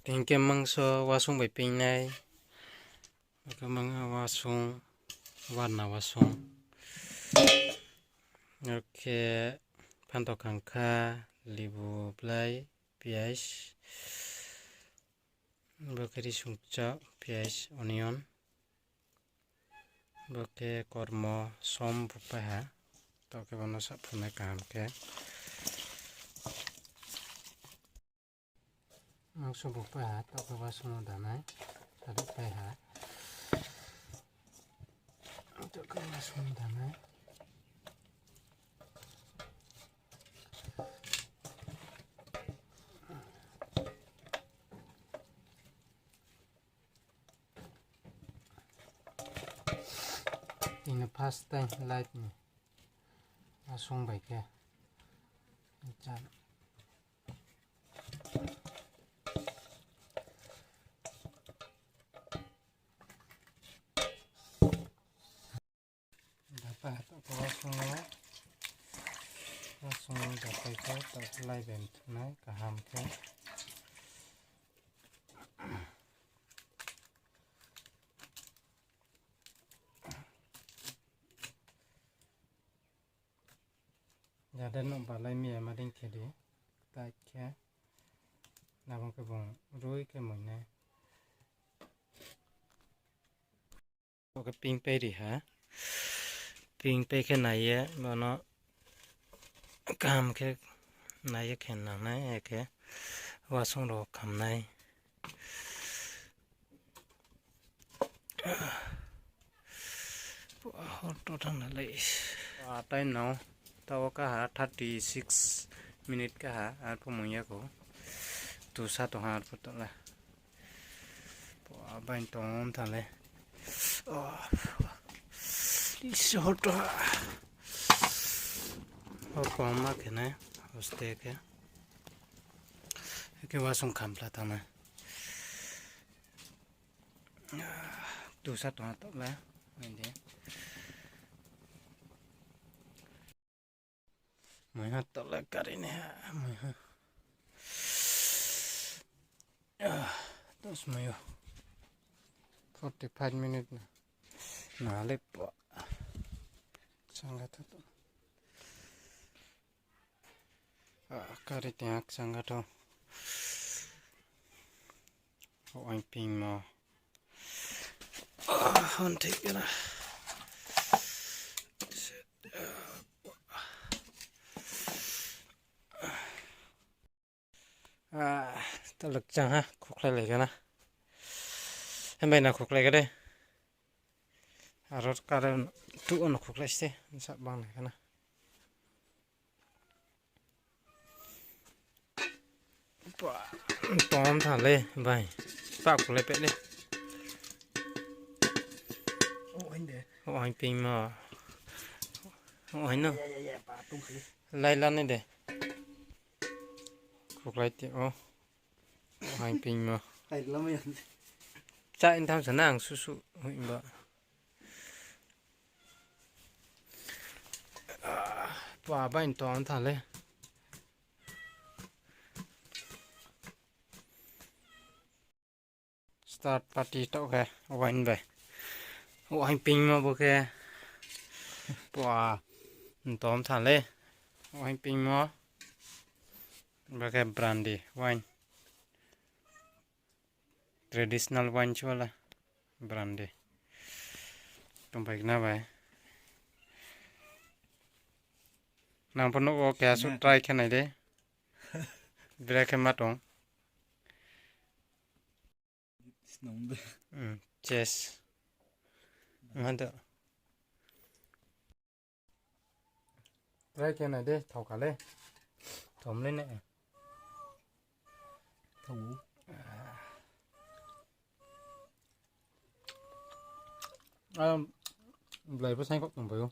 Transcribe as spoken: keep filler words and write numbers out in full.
Hing khe mangso wasung bai ping nai. Ake mang wasung, warna wasung. Ake phanto kangkha, lebu blai, piyaj. Bo khe risung kcha, piyaj, onion. Bo khe kormo, som bupai ha. Taoh khe bono saphunai kaham khe. Mangso bupai ha, taoh khe wasung no danai. Sadu pai ha. Taoh khe wasung no danai. Ini first time life ni asung bai khe. Chan. Dapa taoh khe wasung no, wasung no dapai khe taoh khe lai bai thunai kaham khe. Jade no balai mi ama ding khe di, ktai khe, nabang khe bung rui khe moi nai. Bo khe ping pai ri ha. Ping pai khe nai ye, bono kaham khe nai ye khe nang nai, akhe wasung rao kham nai. Hor to thang na lei. Atai no, taoh wo kaha thirty six minute kaha, arphuh mung ya kho. Tusa tong ha arphuh tong le. Pua, bai tong tha le. Oh, isi hor to ha. Hor koma khe nai, hoste khe. Khe wasung kham phla tang nai. Tusa tong ha taoh le. Nai di. Moi ha taoh le kari nai ha, moi ha. Ah, dos moi o. Forty five minute na. Na le pua. Sangha tho to. Ah, kari teng ak sangha tho. Oing pingmo. Ah, hon thik na. Ah, to lak chang ha, khuklai lai gana. Hembai na khuklai gade. Aro kare tu ono khuklai ste, sa bang lai gana. Pua, tom tha le, bai. Pa khuklai pe le. O, hing de. O, hing ping ma. O, hing no. Ya, ya, ya, pa, tung khe. Lai la nai de. Khuklai ti o. Hing ping ma. Hai, lama ya. Cha in tham sa nang susu, hui ba. Pua bai tom tha le. Start party taoh khe wine bai. Wine pingmo bo khe. Pua, tom tha le. Wine pingmo. Bo khe brandy wine. Traditional wine se wala. Brandy. Tongpai khna bai. Nang pho nuh wo keha suh try khe nai de. Bera khe ma tong. Snung de. Hmm, cheers. Mado. Try khe nai de, thao kha le. Thom le ne. Thao. Ah, belai pho saing kho tong bai o.